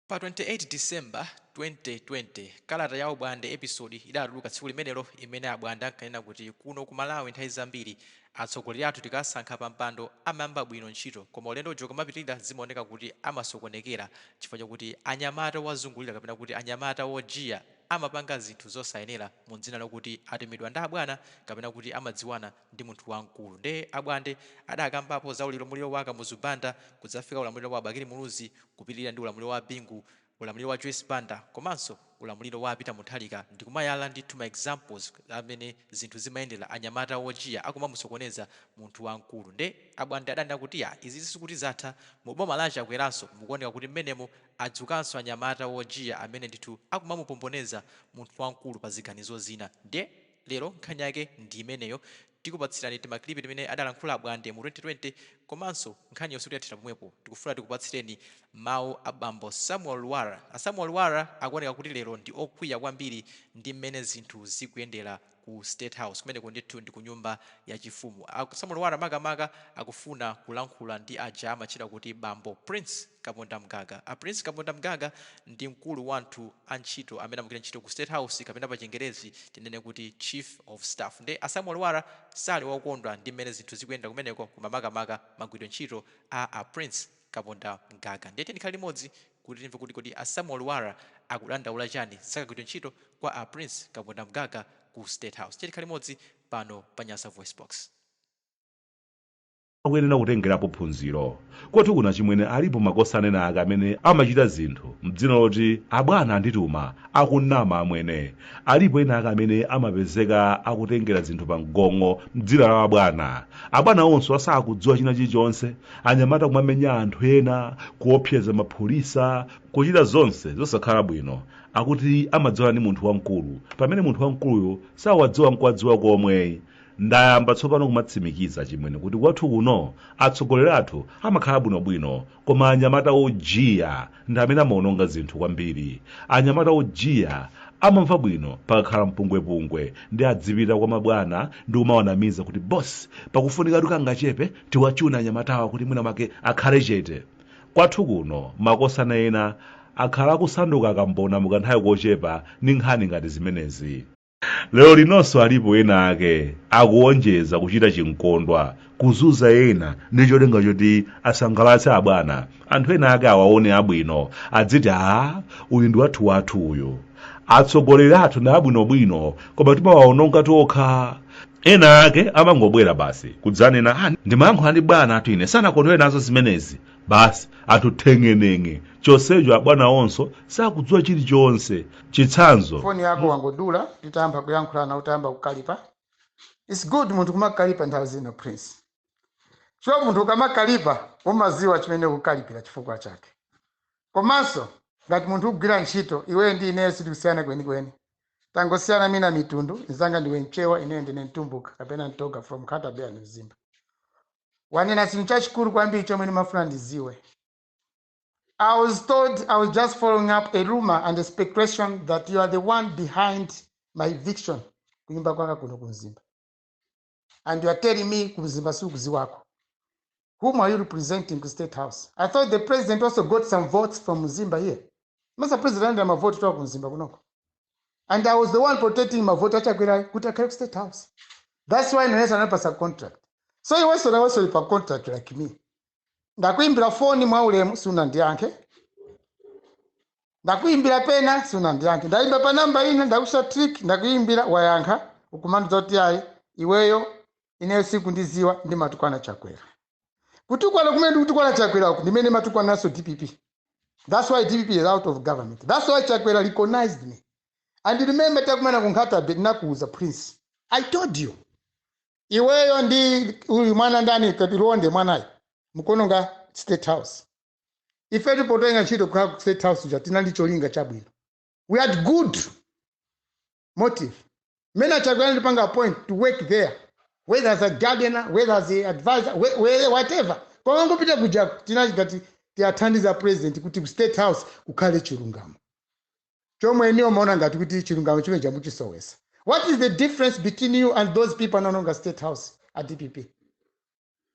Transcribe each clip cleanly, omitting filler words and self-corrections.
Pa 28 December 2020, kalata ya Abwande episode idatuluka tsiku limenelo imene Abwande ankanena kuti kuno ku Malawi nthawi zambiri atsogoleri athu tikasankha pa mpando amayamba bwino ntchito koma ulendo uja ukamapitilira zimaoneka kuti amasokonekera chifukwa chakuti anyamata owazungulira kapena kuti anyamata ojiya amapanga zinthu zosayenera mu dzina lokuti atumidwa ndi abwana kapena kuti amadziwana ndi munthu wamkulu. Nde Abwande adakambapo za ulamuliro wa Kamuzu Banda kudzafika ulamuliro wa Bakili Muluzi kupitilira ndi ulamuliro wa Bingu, ulamuliro wa Joyce Banda komanso ulamuliro wa Peter Mutharika ndikumayala ndithu ma examples amene zinthu zimayendera anyamata ojiya akumamusokoneza munthu wamkulu. Nde Abwande adanena kuti ya izizi sikuti zatha, mu boma la Chakweranso mukuoneka kuti mmenemo adzukanso anyamata ojiya amene ndithu akumamupomboneza munthu wamkulu pa ziganizo zina. Nde lero nkhani yake ndi imeneyo. Tikupatsirani tima clip timene adalankhula Abwande mu 2020 komanso nkhaniyo sikuti yathera pomwepo. Tikufuna tikupatsireni mawu a bambo Samuel Lwara. A Samuel Lwara akuoneka kuti lero ndi okwiya kwambiri ndi mmene zinthu zikuyendera ku State House. Kumeneko ndithu ndi ku nyumba ya chifumu. A Samuel Lwara makamaka akufuna kulankhula ndi aja amatchedwa kuti bambo Prince Kapondamgaga. A Prince Kapondamgaga ndi mkulu wa anthu antchito amene amagwira ntchito ku State House kapena pa chingerezi tinene kuti Chief of Staff. Nde a Samuel Lwara sali okondwa ndi mmene zinthu zikuyendera kumeneko koma makamaka magwiridwe ntchito a a Prince Kapondamgaga. Ndiye tiyeni tikhale limodzi kuti timve kuti kodi a Samuel Lwara akudandaula chani za kagwiridwe ntchito kwa a Prince Kapondamgaga ku State House. Tiyeni tikhale limodzi pano pa Nyasa VoiceBox. Akuyenera kutengerapo phunziro. Kwathu kuno achimwene alipo makosana ena ake amene amachita zinthu mdzina loti abwana andituma, akunama amwene. Alipo ena ake amene amapezeka akutengera zinthu pa mgong'o mdzina la abwana. Abwana onso asakudziwa china chilichonse, anyamata kumamenya anthu ena, kuopseza maphulisa, kuchita zonse zosakhala bwino. Akuti amadziwana ndi munthu wamkulu, pamene munthu wamkuluyo sawadziwa nkuwadziwa komwe. Ndayamba tsopano kumatsimikiza achimwene kuti kwathu kuno atsogoleri athu amakhala bwinobwino koma anyamata ojiya ndi amene amaononga zinthu kwambiri. Anyamata ojiya amamva bwino pakakhala mpungwepungwe ndi adzipita kwa mabwana ndi kumawanamiza kuti boss pakufunikatu kangachepe tiwachune anyamatawa kuti mwina mwake akhale chete. Kwathu kuno makosana ena akhala akusanduka kambona mukanthawi kochepa ndi nkhani ngati zimenezi. Lero linonso alipo ena ake akuonjeza kuchita chinkondwa, kuzunza ena ndi cholinga choti asangalatse abwana. Anthu ena ake awaone abwino, adziti aa uyu ndi wathuwathu uyu. Atsogoleri athu ndi abwinobwino koma timawaononga tokha. Ena ake amangobwera basi kudzanena ah, ndimayankhula ndi bwana atu ine sanakondwere nazo zimenezi. Basi anthu theng'eneng'e chonsecho abwana onso sakudziwa chilichonse. Chitsanzo. Foni yako wangodula titayamba kuyankhulana utayamba kukalipa. It's good munthu kumakalipa nthawi zina, Prince. So munthu ukamakalipa umaziwa chimene ukukalipira chifukwa chake. Komanso ngati munthu ukugwira ntchito, iweyo ndi ineyo sitikusiyana kwenikweni, tangosiyana mina mitundu. Nzanga, ndiwe Mchewa, ineyo ndine Mtumbuka kapena Mtoga from Nkhata Bay and Mzimba. Wanena chinthu chachikulu kwambiri chomwe ndimafuna ndiziwe. I was told, I was just following up a rumor and a speculation that you are the one behind my eviction kunyumba kwanga kuno ku Mzimba. And you are telling me ku Mzimba sikuziwako. Whom are you representing ku State House? I thought the president also got some votes from Mzimba here. Mr. President and mavoti toka ku Mzimba kunoko. And I was the one protecting mavoti achakwera kuti akhale ku State House. That's why Nanesa anapasa contract. So iwenso nawenso uli pa contract like me. Ndakuimbira foni mwaulemu, sunandiyankhe. Ndakuimbira pena, sunandiyankhe. Ndaimba pa namba ina, ndakusa trick, ndakuimbira, wayankha, ukumandiza kuti ayi iweyo ineyo sikundiziwa, ndimatukwana Chakwera. Kutukwana kumene ndikutukwana Chakwera uku ndimene matukwananso DPP. That's why DPP is out of government. That's why Chakwera recognized me. And remember takumana ku Nkhata Bay, ndinakuuza, Prince. I told you iweyo ndi uyu mwana ndani Katilonde mwanayo mukuononga State House. Ife tipotenga ntchito kukhala ku State House ja tinali cholinga chabwino. We had good motive. Mene Chakwera ndipanga appoint to work there, whether as a gardener, whether as a advisor, whether whatever, koma ngopita kuja tinachigati tiyathandiza president kuti ku State House kukhale chilungamo chomwe iniyo maona ngati kuti chilungamo chimene chamuchisowesa. What is the difference between you and those people anaononga State House at DPP?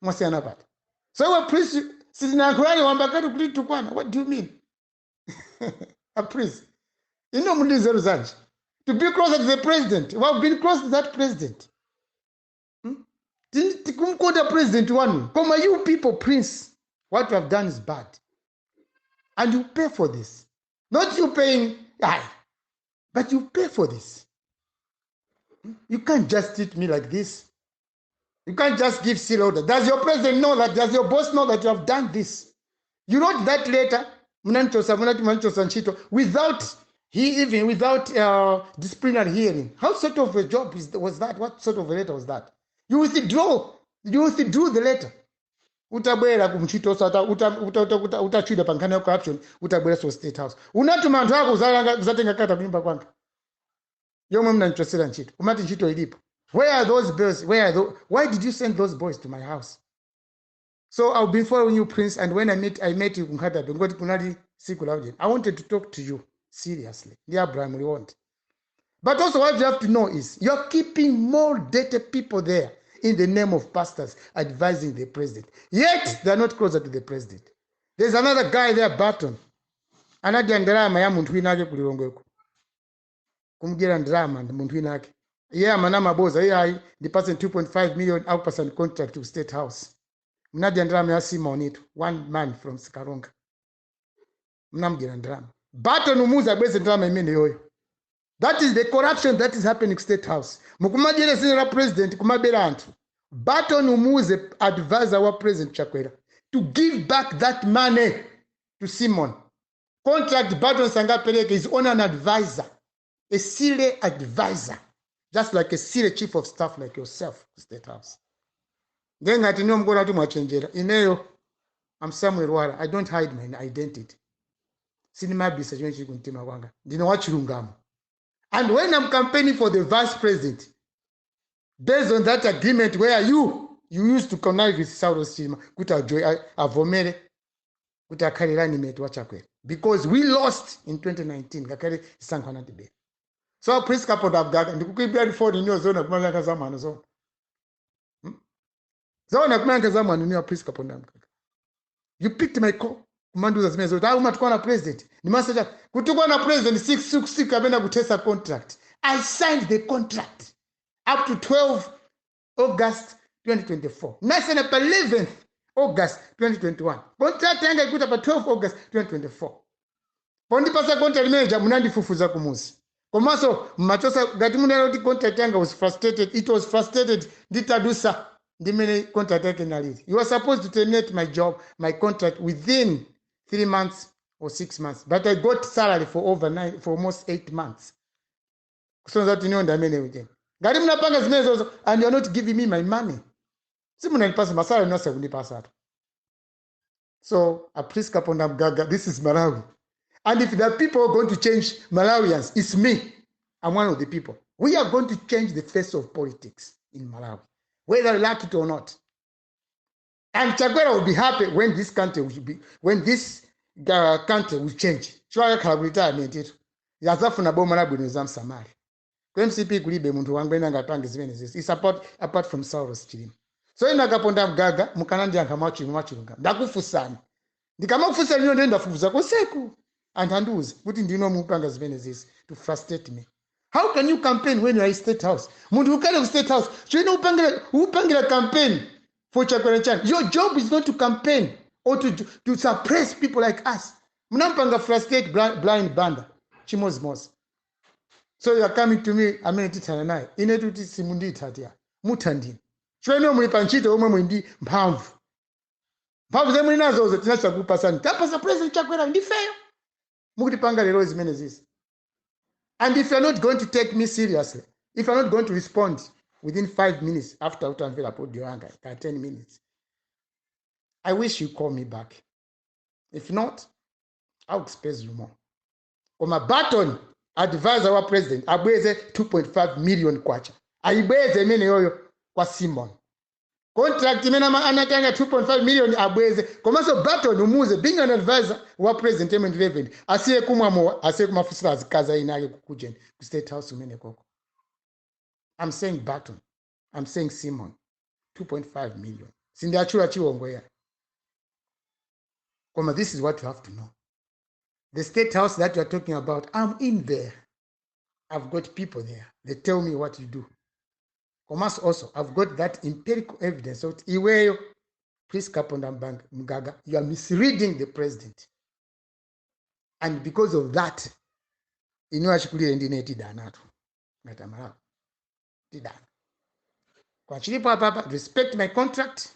Mwasiyana pati? So iwe Prince, sitinayankhulani wamba kati kuti tukwana. What do you mean? A Prince, ino muli nzeru zanji to be closer to the president? We have been close to that president. Tikumkonda president wanu, koma you people, Prince, what you have done is bad and you pay for this. Not you paying aye, but you pay for this. You can't just treat me like this. You can't just give seal order. Does your president know that? Does your boss know that you have done this? You wrote that letter, munandichotsa, munati munandichotsa ntchito, without he even without disciplinary hearing. How sort of a job was that? What sort of a letter was that? You withdraw. You withdrew the letter. Utabwera kumchito utachwida pa nkhani ya corruption, utabwera so State House. Unatuma anthu ako kuzatenga kata kunyumba kwanga. Yomwe mnandichotsera ntchito. Umati ntchito ilipo. Where are those boys? Where are those? Why did you send those boys to my house? So I've been following you, Prince, and when I met you ku Nkhata Bay, ngoti kunali siku la ujeni. I wanted to talk to you seriously. Ndi Abraham Liwonde. But also what you have to know is you're keeping more dirty people there in the name of pastors advising the president. Yet they're not closer to the president. There's another guy there, Barton. Anadya ndalama ya munthu wina ake kulilongweko. Kumudyera ndalama ndi munthu wina ake. Iye amana maboza, iye ayi ndipase 2.5 million, akupasani contract ku State House. Mnadya ndalama ya Simon itu, one man from Sikalonga. Mnamudyera ndalama. Barton umuza abweze ndalama imene yoyo. That is the corruption that is happening State House. Mukumadyera zina la president kumabera anthu. Barton, umuze advisor wa President Chakwera to give back that money to Simon. Contract Barton sangapereke, is on an advisor, a silly advisor, just like a silly chief of staff like yourself, State House. Ngengati niyo mukona kuti mwachenjera. Ineyo, I'm Samuel Lwara. I don't hide my identity. Sinimabisa chimene chili kumtima kwanga. Ndine wachilungamo. And when I'm campaigning for the vice president, based on that agreement where you used to connive with Saulos Chilima kuti avomere kuti akhale running mate wa Chakwera, because we lost in 2019, ngakhale chisankho anatibera. So Prince Kaponda Mgaga, ndikukuimbira foni niyo zona kumayankha za mwano zona. Zona kumayankha za mwano niyo. Prince Kaponda Mgaga, you picked my call kumandiuza zimene zoti umatukwana president ndimasacha kutukwana president 666 kapena kuthesa contract. I signed the contract up to 12 August 2024. Nasaina pa 11th August 2021. Contract yanga ikuta pa 12 August 2024. Pondipasa contract manager munandifufuza kumuzi, komanso mmachosa ngati munena kuti contract yanga was frustrated. It was frustrated nditadusa ndimene contract yake inalili. You were supposed to terminate my job, my contract, within 3 months or 6 months, but I got salary for over nine, for almost 8 months, kusonza kuti niyo ndamene ujeni ngati munapanga zimene zozo and you're not giving me my money. Simunandipasa ma salary nonse kundipasatu. So a Prince Kaponda Mgaga, this is Malawi, and if there are people going to change Malawians, it's me. I'm one of the people. We are going to change the face of politics in Malawi, whether you like it or not. And Chakwera will be happy when this country will change. Chwakhala ku retirement itu yazafuna boma labwino za msamali. Ku MCP kulibe munthu wangwene angapange zimene zizi. It's apart from Saulos Chilima. So ina Kaponda Mgaga, mukanandiyankha mwachilungamo. Ndakufusani, ndikamakufusa lino ndiye ndafufuza konseku, anthu andiuze kuti ndino mupanga zimene zizi to frustrate me. How can you campaign when you are in State House? Munthu ukhale ku State House, chimene upangira campaign for Chakwera chani? Your job is not to campaign or to suppress people like us. Munampanga frustrate Blind Banda chimozimozi. So you are coming to me amene tithana naye ine tuti simundithati muthandini chimene muli pa ntchito yomwe muli ndi mphamvu. Mphamvu zomwe muli nazozo tinachakupasani, tapasa President Chakwera ndifeyo, mukutipanga lero zimene zizi. And if you're not going to take me seriously, if you're not going to respond within 5 minutes after utamvera audio yanga ka 10 minutes, I wish you call me back. If not, I'll expose you more. Koma Barton, advisor wa president, abweze 2.5 million kwacha, ayibweze imene yoyo kwa Simon. Contract imene anatanga 2.5 million abweze. Komanso Barton umuze, being an advisor wa president M11, asiye kumwa mowa, asiye kumafusira azikazi aina ake kukujeni ku State House umene koko. I'm saying Barton, I'm saying Simon, 2.5 million. Sindiachula chiwongo ya, koma this is what you have to know. The State House that you are talking about, I'm in there. I've got people there. They tell me what you do. Komanso also, I've got that empirical evidence of iweyo, Prince Kaponda Mgaga, you are misreading the president. And because of that, inu achikulire ndine tidanatu. Ngati Amalawi. Tidana. Kwa chilipo apapa, respect my contract.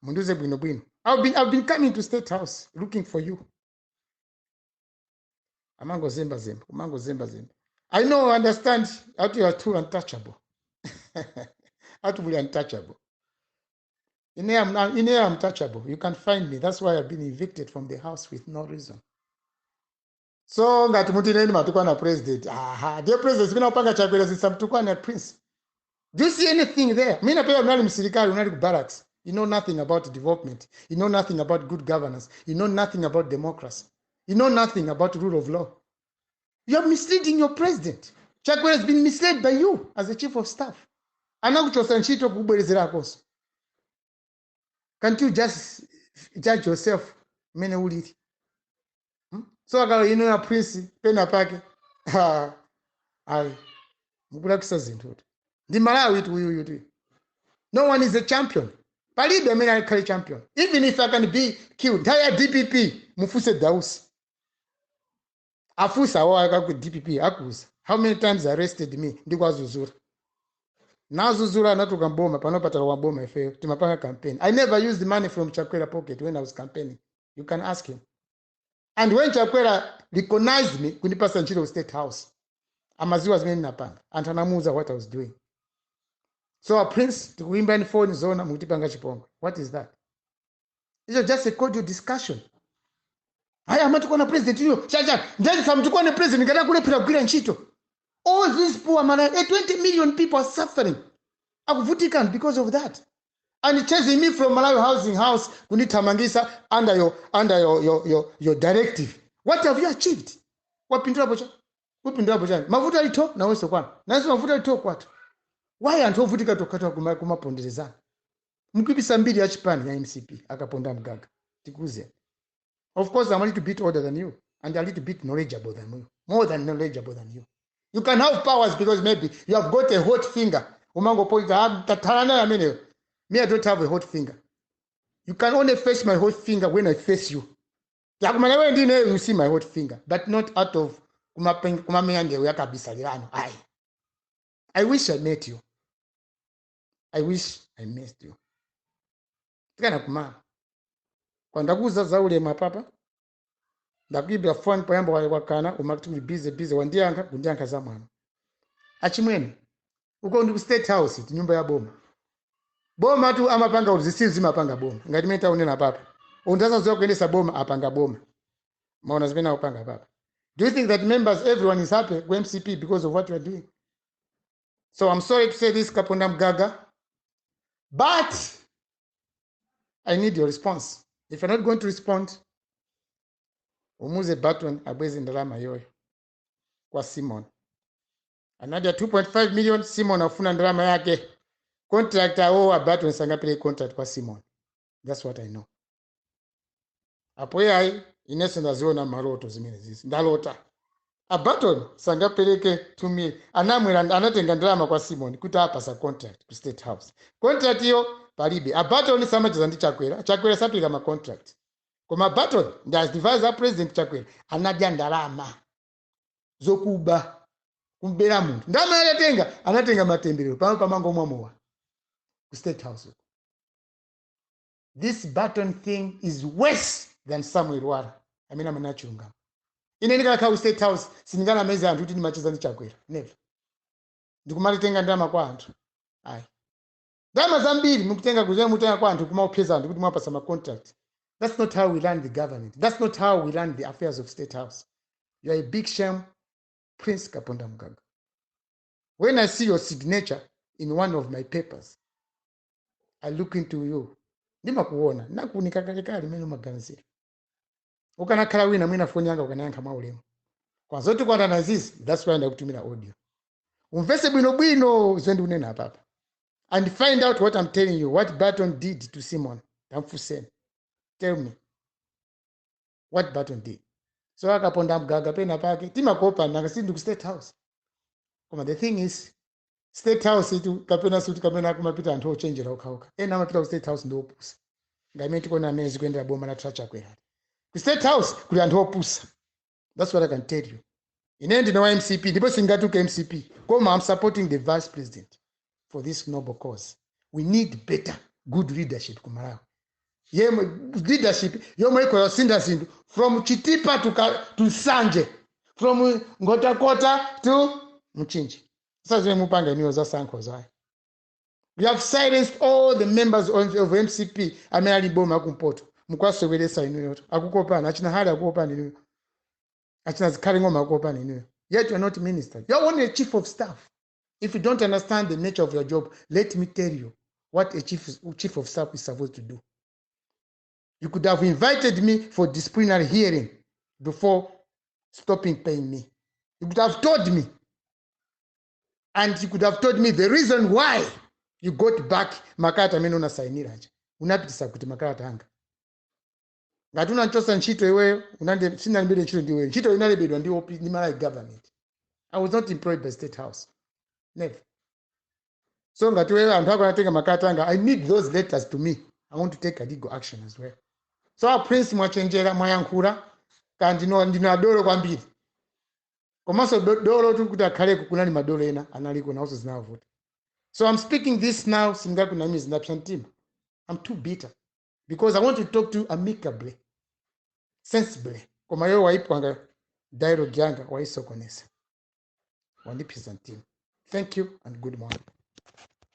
Mundiuze bwino bwino. I've been coming to State House looking for you. Amango zemba zemba, umango zemba zemba. I know, understand that you are too untouchable. Atu muli untouchable. In here I'm touchable. You can find me. That's why I've been evicted from the house with no reason. So ngati muti neni matukwana president. Aha, dear president, sipina upanga Chakwera zisamtukwana Prince. Do you see anything there? Mina pia unali msilikali, unali ku barracks. You know nothing about development. You know nothing about good governance. You know nothing about democracy. You know nothing about rule of law. You are misleading your president. Chakwera has been misled by you as a chief of staff. Anakuchosa ntchito kubwerezerakonso. Can't you just judge yourself mmene ulili? So akalo ino ya Prince pena pake. Ha, ayi, mukulakisa zinthu. Ndi Malawi tu uyuyu tu. No one is a champion. Palibe amene alikhale champion. Even if I can be killed. Nthawi ya DPP mufuse Dausi. Afusa awo aka DPP akuza. How many times arrested me ndikwazuzura. Nazuzura anatuka mboma panopatala wa boma ifeyo timapanga campaign. I never used the money from Chakwera pocket when I was campaigning. You can ask him. And when Chakwera recognized me kundipasa ntchito ku State House, amaziwa zimene ndinapanga. Anthu anamuuza what I was doing. So a Prince, tikuimba ni phone zona mukutipanga chipongwe. What is that? It's just a cordial discussion. Haya, amatukwana president iyo chacha ndati samtukwane president ngati akulephera kugwira ntchito. All these poor man, 20 million people are suffering, akuvutika because of that, and chasing me from Malawi Housing House, kundithamangisa under your directive. What have you achieved? Wapindulapo cha wapindulapo chani? Mavuto alito nawenso kwanu, nanso mavuto alito kwathu. Why anthu ovutika tokhatwa kumaponderezana? Mkuipisa mbiri ya chipani ya MCP. Akaponda Mgaga, tikuze. Of course, I'm a little bit older than you and a little bit knowledgeable than you, more than knowledgeable than you. You can have powers because maybe you have got a hot finger, umangopoita tathala nayo ameneyo. Me, I don't have a hot finger. You can only face my hot finger when I face you. Yakumana wewe ndine, you see my hot finger, but not out of kumamenya ndewu yakabisalirano. Ayi, I wish I met you. I wish I met you. Tikana kumana kwa ndakuuza za ulema papa, ndakuibira phone poyamba wakana umakati uli busy busy, wandiyankha kundiyankha za mwana. Achimwene, uko ndi ku State House, ti nyumba ya boma. Boma tu amapanga kuti zisizo zimapanga boma. Ngati mene taonera papa, undasaziwa kuyendesa boma, apanga boma. Maona zimene akupanga papa? Do you think that members, everyone is happy ku MCP because of what you are doing? So I'm sorry to say this, Kaponda Mgaga, but I need your response. If you're not going to respond, umuze Barton abweze ndalama yoyo kwa Simon. Anadya 2.5 million. Simon afuna ndalama yake. Contract awo Barton sangapele contract kwa Simon. That's what I know. Apo yayi, inenso ndaziona maloto zimene zizi. Ndalota aBarton sangapereke 2 million. Anamwera, anatenga ndalama kwa Simon kuti apasa contract ku State House. Contract iyo palibe. ABarton samacheza ndi Chakwera. Chakwera sapereka ma contract, koma Barton ndi advisor President Chakwera. Anadya ndalama zokuba, kumbera munthu ndalama yatatenga, anatenga matemberero pamwe pamangomwa mowa ku State House uko. This Barton thing is worse than Samuel Lwara amene amene achilungamo. Ine ndikanakhala ku State House, sindinganameze anthu kuti ndimacheza ndi Chakwera. Never. Ndikumalitenga ndalama kwa anthu, ayi. Ndalama zambiri mukutenga kuzoya, mutenga kwa anthu, kumaopseza anthu kuti mwapasa ma contract. That's not how we run the government. That's not how we run the affairs of State House. You are a big shame, Prince Kaponda Mgaga. When I see your signature in one of my papers, I look into you. Ndimakuona, nakuunika kalekale mmene umaganizira. Ukanakhala wina, mwina foni yanga ukanayankha mwaulemu. Kwanzoti kwandana zizi, that's why ndakutumira audio. Umvese bwinobwino zimene ndikunena apapa and find out what I'm telling you, what Barton did to Simon. Tamfuseni. Tell me what Barton did. So akaponda mgaga pena pake timakopa, nanga sindi ku State House. Koma the thing is, State House itu kapena suti kapena kumapita anthu ochenjera okhaokha. Ena amapita ku State House ndi opusa, ngamene tikuona amene zikuyendera boma la Chakwera. Ku State House kuli anthu opusa. That's what I can tell you. Ine ndine wa MCP ndipo singatuke MCP, koma I'm supporting the vice president for this noble cause. We need better, good leadership ku Malawi, yemwe leadership yomwe ikoyosintha zinthu from Chitipa to Nsanje, from Nkhotakota to Mchinji. Sazimene mupanga iniyo za sankho zayo. You have silenced all the members of MCP amene ali boma kumpoto. Mukwasoweresa inuyoto, akukopani achina Hali, akukopani inuyo, achina Zikhale Ng'oma akukopani inuyo. Yet you are not minister, you are only a chief of staff. If you don't understand the nature of your job, let me tell you what a chief of staff is supposed to do. You could have invited me for disciplinary hearing before stopping paying me. You could have told me, and you could have told me the reason why you got back makalata amene unasainira aja. Unapitisa kuti makalata anga? Ngati unanchosa ntchito iweyo, sinalembedwe ntchito ndi iweyo. Ntchito inalembedwa ndi OP, ndi Malawi government. I was not employed by State House, never. So ngati iweyo anthu ako anatenga makalata anga, I need those letters to me. I want to take a legal action as well. So a Prince, mwachenjera, mwayankhula ka ndino adolo kwambiri. Komanso dolo tu kuti akhaleko, kunali madolo ena analiko nawonso zinavuta. So I'm speaking this now, singakunamizi, ndapsa mtima. I'm too bitter because I want to talk to you amicably, sensibly, koma iwe waipwanga dialogue yanga, waisokonesa, wandipsisa mtima. Thank you and good morning.